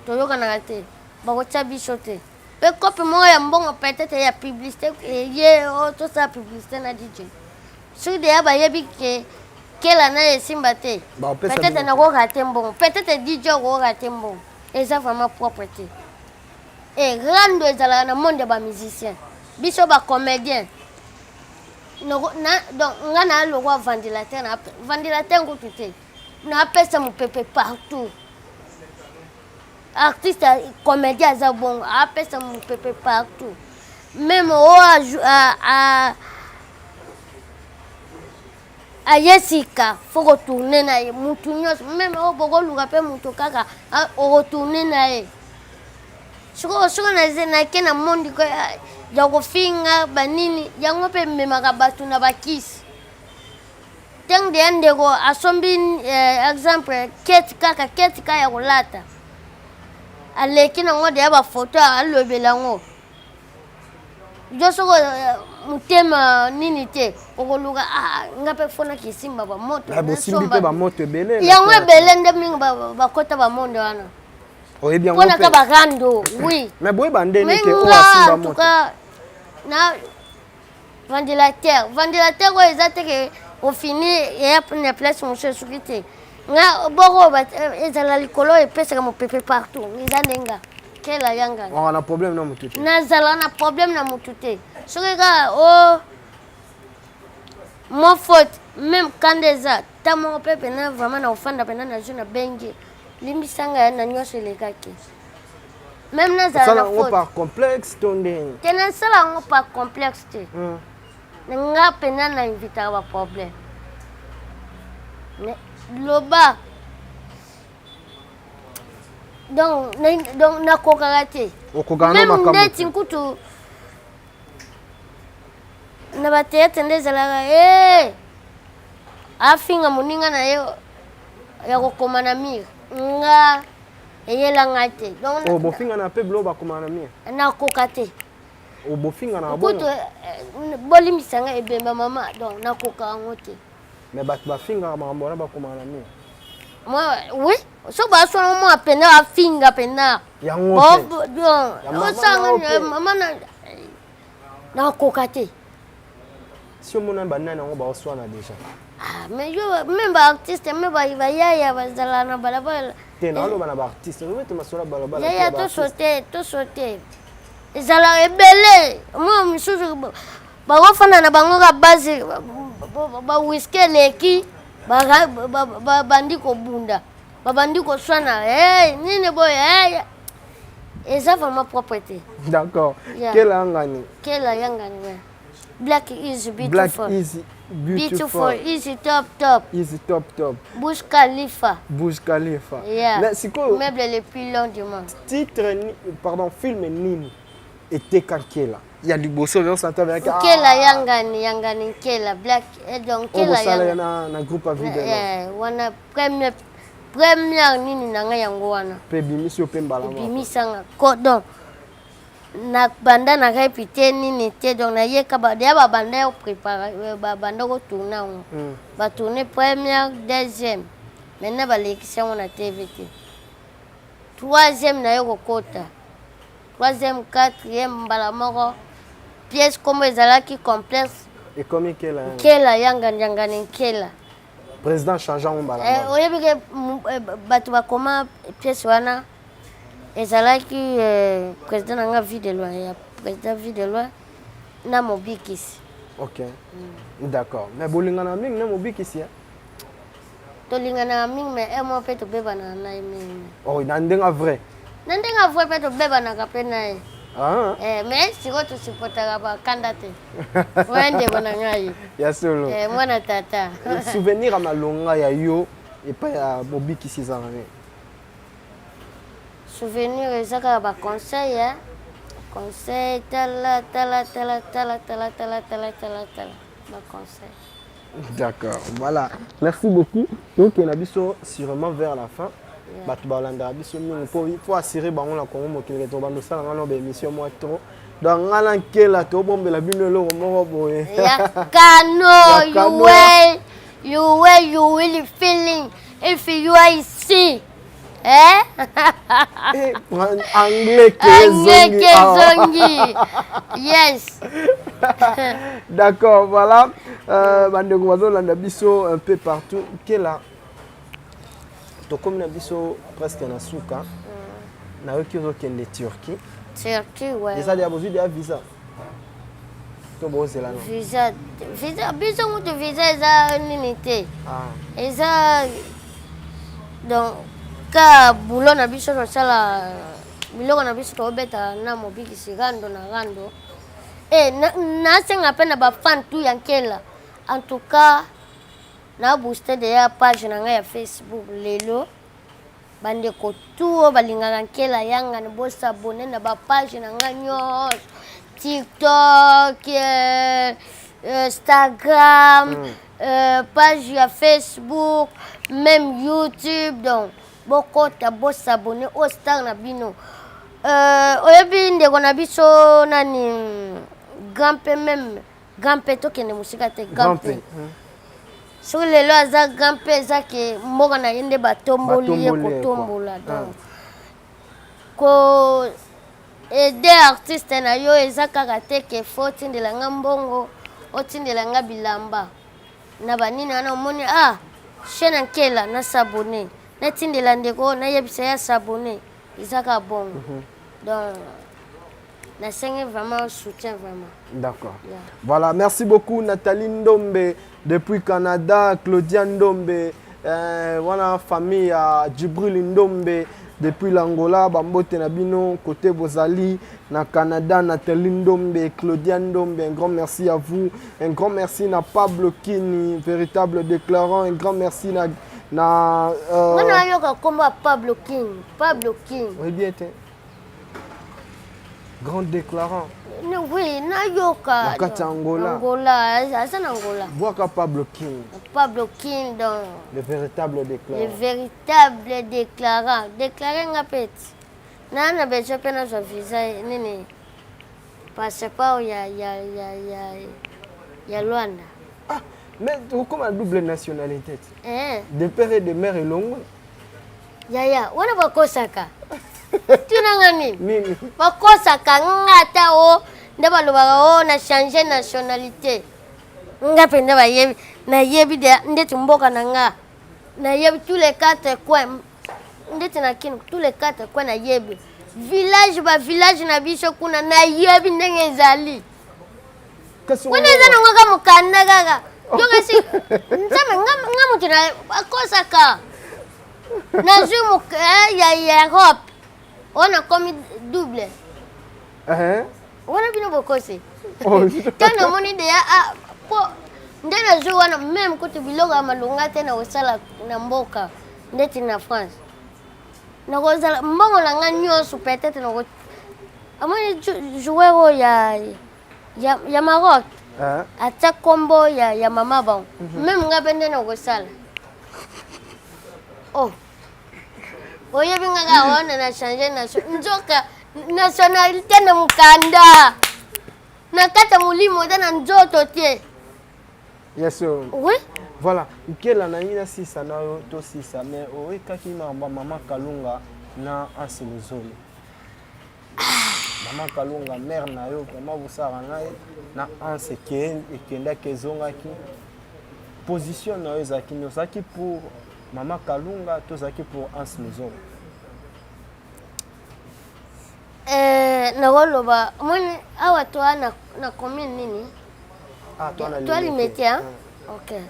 toyokanaka te bakotya biso te. Pe kope moko ya mbongo peut-être ya publicité ye oh, tosala publicité na DJ. Soki deya bayebi ke kela na esimba te. Peut-être nako rater mbongo. Peut-être DJ ako rater mbongo. Eza vraiment propre te. Et rando ezalaka na monde ya ba musiciens. Biso ba comédiens. Na, donc nga na lokwa ventilateur na ventilateur nkutu te. Napesa mopepe partout. Artiste comédien aza bongo apesa mopepe partout meme oyo aye sika fo kotourne na ye mutu nyonso meme oyo bokoluka mpe mutu kaka okotourne na ye sikoyo soki nake na mondi ya kofinga banini yango mpe ememaka bato na bakisi Tango deya ndeko asombi eh, exemple keti kaka keti kaka ya kolata aleki nango deya bafoto alobela yango yo soko eh, motema nini te, okoluka ah, nga mpe fona kisimba bamoto. Ah, bosimbi mpe bamoto ebele. Yango ebele nde mingi bakota bamonde wana. Oyebi yango mpona ka barando, oui. Mais boyeba ndenge ke oyo asimba moto na ventilateur, ventilateur oyo eza te ke ofini eya na place mosusu, esuki te. Nga boko ezala likolo, epesaka mopepe partout. Eza nde nga Kela Yanga. Wana na problème na motu te? Nazala na problème na motu te. Soki kaka o mo faute, même kanda eza ta moko mpe pena vraiment na kofanda mpena nazwi na bengi limbisanga ya na nyonso elekaki, même nazala na faute. Par complexe to ndenge? Te, nasala yango par complexe te. Nga mpena na invitaka baproblème, loba donc nakokaka te. Même ndeti nkutu na bateatre nde ezalaka e afinga moninga na ye ya kokoma na mire, nga eyelanga te. Donc oh, bofinga na mpe bilo bakoma na mire? Nakoka te. Oh, bofinga na kutu bolimbisanga ebemba mama, donc nakoka yango te. Mais bato bafingaka makambo wana bakoma na mire? Oui, so baswana mwa pena afinga pena. Yango. Osanga mama, nakoka te. Si omona banani yango baoswana déjà? Ah, mais yo même baartiste, même bayaya bazala na balabala. Te, naoloba na baartiste, obete masolo balabala. Yaya, tosote tosote, ezalaka ebele. Mwa misusu bakofanda na bango ka base, bawiski eleki, babandi kobunda, babandi koswana nini boye, eza vraiment propre te. D'accord. Kela Yangani. Kela Yangani, ouais. Black is beautiful. Black is beautiful. Beautiful, easy top top. Easy top top. Burj Khalifa. Burj Khalifa. Yeah. Mais sikoyo meuble le plus long du monde. Titre, pardon, film nini eteka Nkela ya liboso osanta? Nkela Yangani, Yangani Nkela Black, donc Nkela Yangani na groupe Avide. Wana première première nini na ngai yango wana. Mpe ebimisi yo mpe mbala? Ebimisanga, donc na banda na repi te nini te, donc nayeka deya babanda ya prépare, babanda kotourne yango. Batourne première, deuxième, maintenant balekisi yango na TV te. Troisième naye kokota troisième, quatrième, mbala moko pièce kombo ezalaki complexe. Ekomi Nkela. Nkela Yangani, Yangani Nkela. Président change yango mbala. Oyebi ke bato bakoma pièce wana ezalaki président na nga Vie de Loi, ya président Vie de Loi na Mobikisi. Ok, d'accord. Mais bolingana mingi na Mobikisi? Tolinganaka mingi, mais mo mpe tobebanaka na ye mingi. Oh, na ndenge vrai? Na ndenge vrai mpe tobebanaka mpe na ye. Ah. Mais sikoyo tosupportaka bakanda te, oya ndeko na ngai. Ya solo. Mwana tata. Souvenir ya malonga ya yo epai ya Mobikisi ezala nini? Souvenir eza kaka baconseil, conseil, tala tala tala tala tala tala tala tala tala, baconseil. D'accord, voilà, merci beaucoup. Donc na biso sûrement vers la fin, bato balandaka biso mingi mpo faut assurer bango na Kongo Mokili to bando osala nga no baémission mwa trop. Donc nga na Nkela tobombela bino eloko moko boye. Ya kano, you will you will you will feeling if you are ici. Eh? Eh, anglais ke ezongi. Yes. D'accord, voilà. Bandeko bazolanda biso un peu partout. Kela, tokomi na biso presque na suka. Nayoki ozokende Turquie. Turquie, ouais. Eza deya bozwi deya visa to bozela no? Visa, visa, biso mutu visa eza nini te. Ah. Eza donc ka boulot na biso, tosala biloko na biso, tobeta na Mobikisi rando na rando. E nasenga mpe na bafan tu ya Nkela, en tout cas na booste deya page na ngai ya Facebook lelo. Bandeko tu oyo balingaka Nkela Yangani, bosabone na bapage na ngai nyonso, TikTok, Instagram, page ya Facebook, même YouTube. Donc bokota, bosabone oyo star na bino. Oyebi ndeko na biso nani, grand mpe même. Grand P tokende mosika te Grand P. Soki lelo aza Grand P eza ke mboka na ye nde batomboli ye kotombola donc ko aider artiste na yo eza kaka te ke faut otindela nga mbongo otindela nga bilamba na banini wana omoni ah chaîne nkela na s'abonner natindela ndeko nayebisa ye asabonner eza kaka bongo mm -hmm. donc nasengi vraiment soutien vraiment. D'accord. Yeah. Voilà, merci beaucoup Nathalie Ndombe depuis Canada, Claudia Ndombe, euh, voilà famille ya Djibril Ndombe depuis l'Angola, bambote na bino côté Bozali na Canada, Nathalie Ndombe, Claudia Ndombe, un grand merci à vous, un grand merci na Pablo Kini, véritable déclarant, un grand merci na na euh... Wana yoka kombo Pablo King, Pablo King. Oui bien te. Grand déclarant. Oui, nayoka. Na kati ya Angola. Angola, aza na Angola. Bwaka Pablo King. Pablo King donc. Le véritable déclarant. Le véritable déclarant. Déclarer nga peti. Na na besoin pe nazwa visa nini passeport ya ya ya ya ya Luanda. Ah, mais okoma double nationalité. Eh. De père et de mère elongwe. Yaya, wana bakosaka. Tuna nga nini? Bakosaka nga ata o nde balobaka o na changer nationalité. Nga mpenza bayebi, nayebi de ndeti mboka na nga. Nayebi tous les quatre coins ndeti na Kin, tous les quatre coins nayebi. Village ba village na biso kuna nayebi ndenge ezali. Kuna eza nango kaka mokanda kaka. Yo kasi nzambe nga nga moto na bakosaka. Nazwi eh, ya ya Europe. Oyo nakomi double. Wana bino bokosi. Oh, Ntango namoni deya ah, po nde nazwi wana meme kutu biloko ya malonga te nakosala na mboka ndeti na France. Nakozala mbongo na nga nyonso peut-être nako amoni joueur oyo ya ya, ya Maroc eh? atia kombo ya, ya mama bango mm -hmm. meme nga mpe nde nakosala oh oyebi nga kaka wana na change nation nzoka nationalité na mokanda na kati ya molimo eza na nzoto te yes oui voilà nkela na ngai nasisa na yo tosisa mais oyekaki makambo ya mama kalunga na anse lozolo Maman Kalunga mère na yo vraiment bosala na ye na Anse ekendaki ezongaki position na yo ezalaki nini ozalaki pour Maman Kalunga to ozalaki pour Anse Luzolo eh, nakoloba omoni awa toa na, na commune nini ah, toa limete ah? ok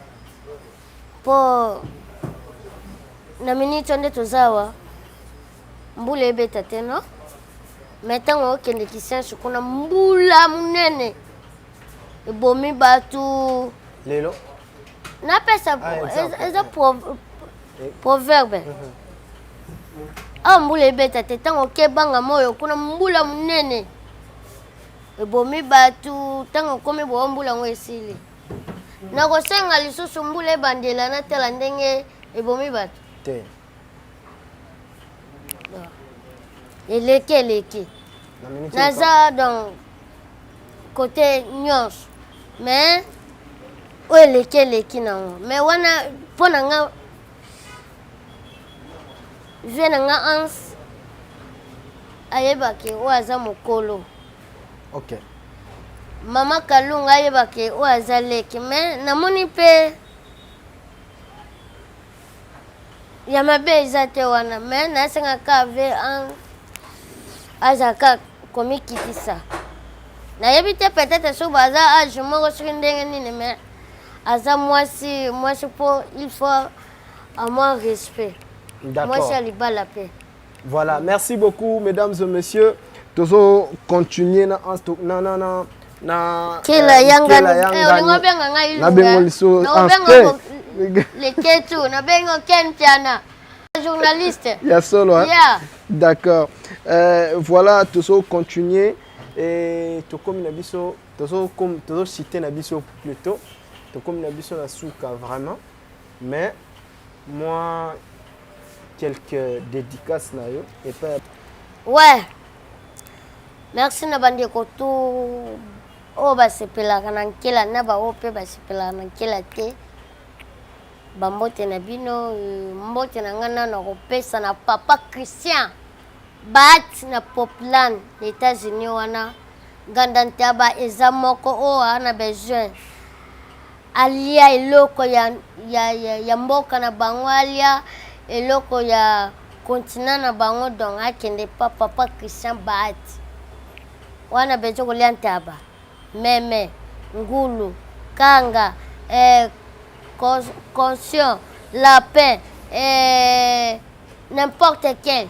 mpo na minute nde toza awa mbula ebeta te no me ntango okende kisensu kuna mbula monene ebomi bato lelo napesa ah, eza eh. proverbe mhm. awa mbula ebeta te ntango okebanga moyo kuna mbula monene ebomi bato ntango okomi boyo mbula yango esili nakosenga lisusu mbula ebandela natala ndenge ebomi bato te eleki eleki naza donc kote nyonso mais oyo eleki eleki nango mais wana mpo na nga vie na nga ans ayebaki oyo aza mokolo okay. mama kalunga ayebaki oyo aza leki mais namoni mpe ya mabe eza te wana mais nasenga ka ve aza ka komikitisa nayebi te peut-être soki baza age moko soki ndenge nini mais aza mwasi mwasi mpo il faut avoir respect mwasi ya libala mpe Voilà, merci beaucoup mesdames et messieurs. Tozo continuer na na na na na Kela euh, yanga eh, olingo benga ngai na bengo liso leketu na bengo Ken Piana journaliste ya solo hein? yeah. D'accord. Euh, voilà, tozo continuer et tokomi na biso tozo tozo citer na biso plutôt tokomi na biso na suka vraiment mais moi quelques dédicaces na yo epai ouais merci na bandeko tout Oyo basepelaka na nkela na baoyo mpe basepelaka na nkela te, bambote na bino. Mbote na ngai nano nakopesa na papa Christian Bat na Popland na États-Unis wana. Nganda Ntaba eza moko oyo aza na besoin alia eloko ya mboka na bango, alia eloko ya continent na bango, donc akende pa papa Christian Bat wana besoin kolia ntaba, meme, ngulu, kanga, conscient, lapin, n'importe quel.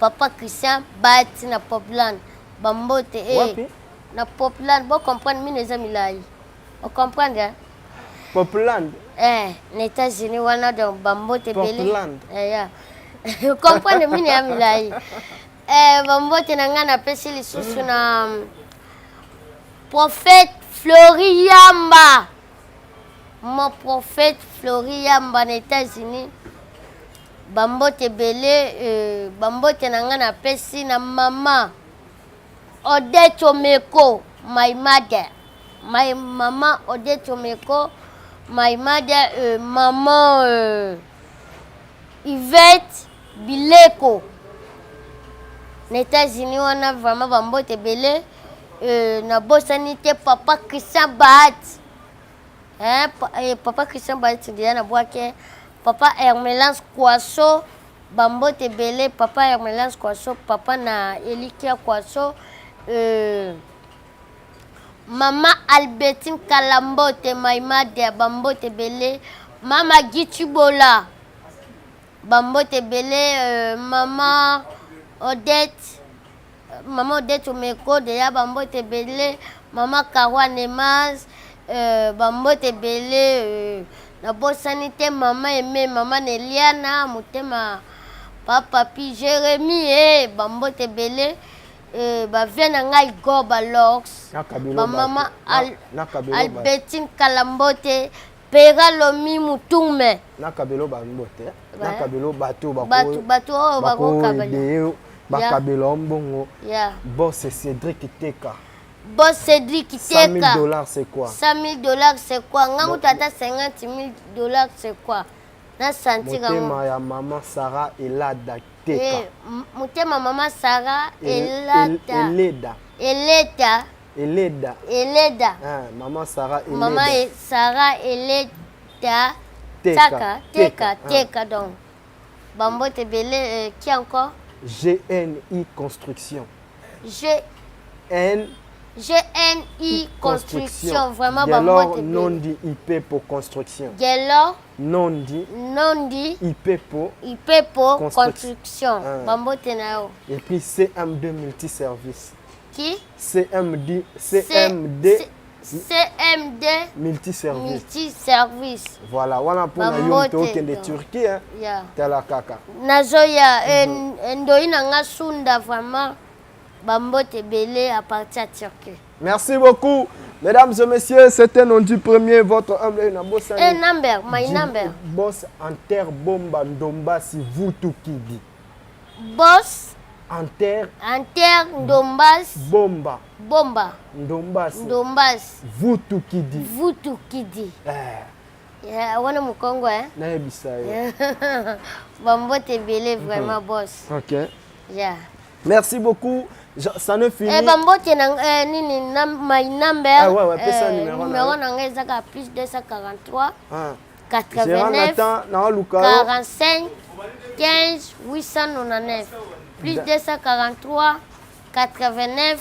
Papa Christian Bat na Popland, bambote na Popland, bo comprendre mino eza milayi. O comprendre hein? Popland. Na États-Unis wana, donc bambote ebele. Portland. Ya. Comprendre mino ya milayi. Bambote na ngai napesi lisusu na prophète Flori Yamba. Mon prophète Flori Yamba na États-Unis. Bambote ebele, bambote na ngai napesi na mama Odette Omeko, my mother. My maman Odette Omeko, my mother, maman Yvette Bileko. Na États-Unis wana vraiment bambote ebele. Nabosani te papa Christian Bahat. Hein, papa Christian Bahat déjà na bwake. Papa Hermelance Kwaso, bambote ebele. Papa Hermelance Kwaso, papa na Elikia Kwaso. Mama Albertine Kalambote, my mother, bambote ebele. Mama Gichibola, bambote ebele. Mama Odette, Mama Odette Omeko deya, bambote ebele. Mama Karwa Nemaz, bambote ebele. Nabosani te mama Aimé, mama Neliana, motema papa pi Jérémie, bambote ebele. Bavie na ngai Goba Lors, bamama Albertine Kalambote, Pera Lomi Mutume. Nakabelo bambote, nakabelo bato. Bato oyo bakokabela. Bakabelo mbongo. Boss Cédric Teka. Boss Cédric Teka. 100 000 $ c'est quoi? 100 000 $ c'est quoi? Ngangu tata, 50 000 $ c'est quoi? Na sentir. Motema ya mama Sarah Elada Teka. Motema mama Sarah Elada. Eleda. Eleta. Eleda. Eleda. Ah, mama Sarah Eleda. Mama Sarah Eleda Teka. Teka, Teka, donc bambote ebele. Qui encore? GNI Construction. G N GNI Construction, vraiment. Gelor Nondi Ipepo Construction. Gelor Nondi. Nondi. Ipepo. Ipepo Construction, bambote na yo. Et puis CMD Multiservice. Qui? CMD, CMD. CMD. Multiservice. Multiservice. Voilà, wana mpona yo moto okende Turquie, hein? Yeah. Tala kaka. Nazoya, ndoi na nga Sunda, vraiment bambote ebele à partir ya Turquie. Merci beaucoup. Mesdames et messieurs, c'était nom du premier, votre humble Nabosani. Eh, number, my number. Boss Anter Bomba Ndombasi Vutukidi. Boss Anter. Anter Ndombas. Bomba. Bomba. Ndombasi. Ndombasi. Vutukidi. Vutukidi. Eh. Yeah, wana mokongo, eh? Nayebisa yo. Bambote ebele vraiment, boss. Ok. Yeah. Merci beaucoup. Ça ne finit. Eh, bambote na nini na my number. Ah, ouais, pesa eh, numéro na numéro yo. Na ngai ezaka plus 243 Ah. Gérard 89 Nathan, naoluka yo. 45 15 899, plus 243 89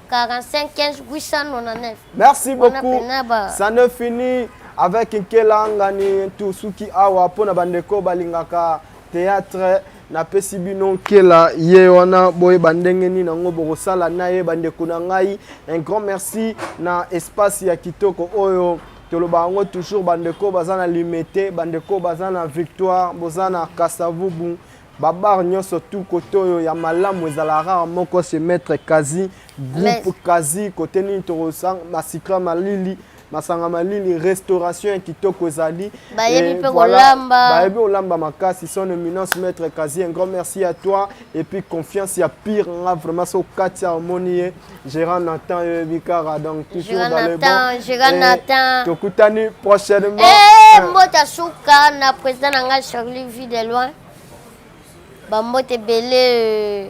45 15 899. Merci Wana beaucoup. pena Ça ne finit avec Nkela Ngani Tusuki awa mpona bandeko balingaka théâtre. Napesi bino Nkela ye wana, boyeba ndenge nini yango bokosala na ye. Bandeko na ngai, un grand merci na espace ya kitoko oyo. Toloba yango toujours, bandeko baza na Limete, bandeko baza na Victoire, boza na Kasavubu, babar nyonso tu kote oyo ya malamu ezala rare moko, c'est maître Kazi, groupe Kazi. Kote nini tokosanga masikra malili. Masanga malili, restauration ya kitoko ezali. Bayebi pe kolamba. Bayebi kolamba makasi. Son éminence maître Kazi, un grand merci à toi. Et puis confiance ya pire nga vraiment so kati ya omoni ye Gérard Nathan yoyebi kaka donc toujours Gérard dans le Nathan, bon. Gérard Et Nathan. Tokutani prochainement. Eh, mbote suka na président na ngai Charlie Vie de loin. Bambote ebele euh,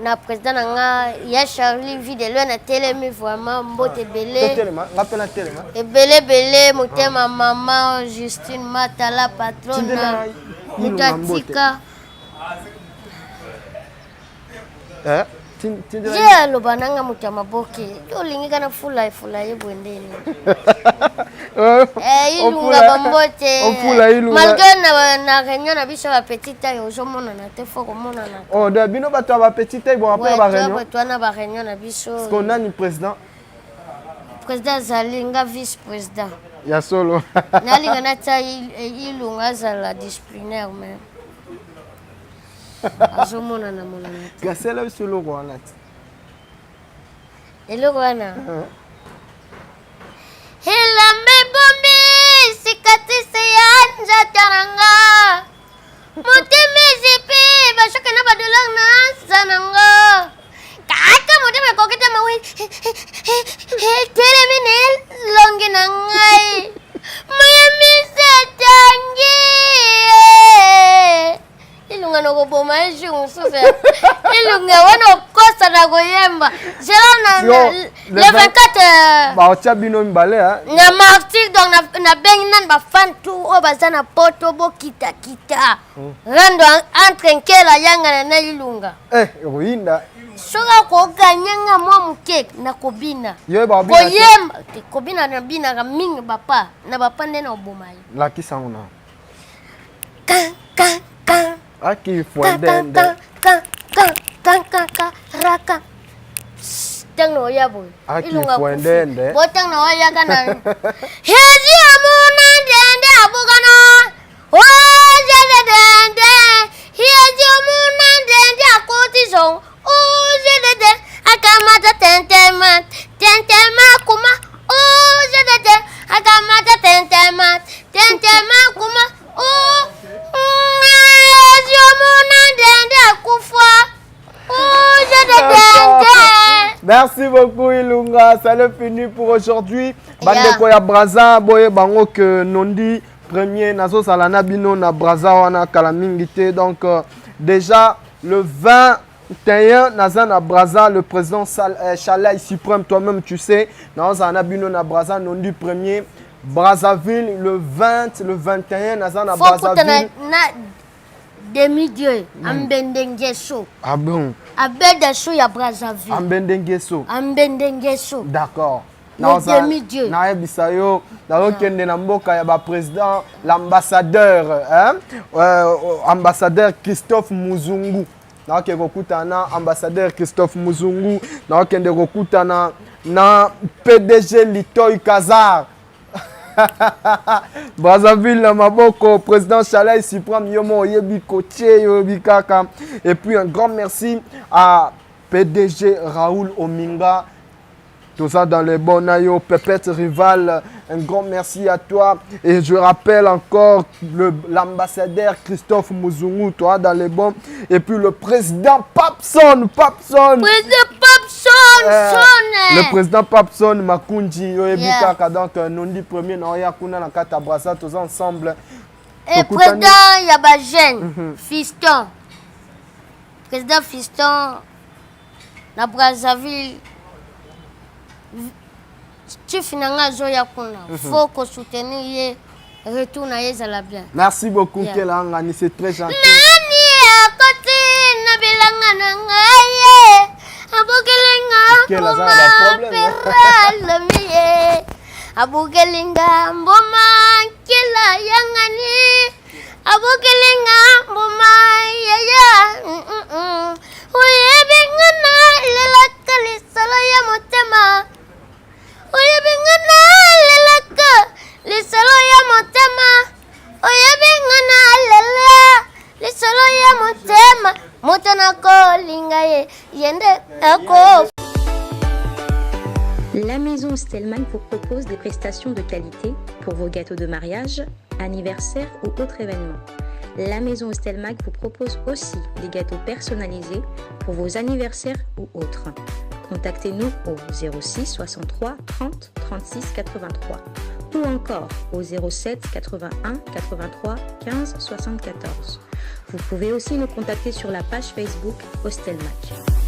na président na nga ya Charlie Vie de loin na telemi vraiment mbote ebele. Totelema, nga pe natelema. Ebele ebele motema mama Justine Matala patrona Tindela moto Ilunga mbote. atika Eh, tindela ye aloba nanga moto ya maboke yo olingi kana fula efula ye boye ndeni Eh, ilunga bambote Ofula Ilunga. malgré na, na réunion na biso ya bapetit taille ozomonana te fo komonana Oh, de bino bato ya bapetit taille bon après ba réunion. wana baréunion na biso Parce qu'on a ni président président azali nga vice président ya solo. nalinga natia ilunga azala disciplinaire mais azomonana monana te. Gasela biso eloko wana ti. Eloko wana elamba ebombi sikatise ya nzata na nga motema ezipi bashoke na badolare na nsa na nga kaka motema ekoki te mawe etelemi na elongi na ngai mayemisa etangi Ilunga nakoboma ye jour mosusu ilunga wana okosa na koyemba zela na le 24 baotya bino mibale na martyr donc nabengi nani bafan tour oyo baza na poto bokitakita hmm. rando entre nkela yangana na ilunga eh, ekoyinda soki akoganye nga mwa moke nakobina koyemba kobina nabinaka mingi bapa na bapa nde na oboma ye Lakisa ngo na kan kan kan aki kan fwendende kan kan kan kan kan kan raka ntango na oya boye Aki ilunga kufi. fwendende. Bo ntango na oyaka na hezi amuna ndende abukana ojededende hezi omuna ndende akoti zongo ojedede akamata tentema tentema kuma ojedede akamata tentema tentema kuma o hezi omuna ndende akufa ojededende. Merci beaucoup Ilunga, ça le fini pour aujourd'hui. Bandeko ya Brazza boye bango que Nondi premier nazozala na bino na Brazza wana kala mingi te. Donc déjà le 21 naza na Brazza, le président Chalai suprême, toi-même tu sais, nazala na bino na Brazza Nondi premier Brazzaville le 20 le 21 naza na Faut kutana Brazzaville. na demi-dieu ambende ngeso. Ah bon? Abeda so ya Brazzaville. Ambende ngeso. Ambende ngeso. D'accord. Le demi-dieu. Nayebisa yo nazokende na mboka ya baprésident, l'ambassadeur, hein? Ambassadeur Christophe Muzungu. Nakokende kokutana na ambassadeur Christophe Muzungu, nakokende kokutana na PDG Litoy Kazar. Brazzaville na maboko président Chalai suprême yo mo oyebi kotie yo oyebi kaka. Et puis un grand merci à PDG Raoul Ominga. Tout ça dans les bons nayo, Pépette Rival, un grand merci à toi. Et je rappelle encore l'ambassadeur Christophe Muzungu, toi dans les bons. Et puis le président Papson, Papson. Président Papson, son. Le président Papson Makunji, yo yebi kaka. Donc Nondi premier na kuna na kata Brazza, tous ensemble. Et président ya jeune, Fiston. Président Fiston na Brazzaville. Chief na nga azoya kuna. Faut ko soutenir ye, retour na ye ezala bien. Merci beaucoup Nkela Ngani, c'est très gentil. Nani akoti na bilanga na ngai ye abukelinga Nkela aza na mbuma ba problème. peralomi ye abukelinga mbuma nkela yangani abukelinga mbuma yaya oyebi nga na lelaka lisolo ya motema oyebi nga na lelaka lisolo ya motema oyebi nga na lela lisolo ya motema moto nakolinga ye ye nde ako La musique. maison Stelman vous propose des prestations de qualité pour vos gâteaux de mariage, anniversaire ou autres événements. La maison Stelmac vous propose aussi des gâteaux personnalisés pour vos anniversaires ou autres. Contactez-nous au 06 63 30 36 83 ou encore au 07 81 83 15 74. Vous pouvez aussi nous contacter sur la page Facebook Hostelmac.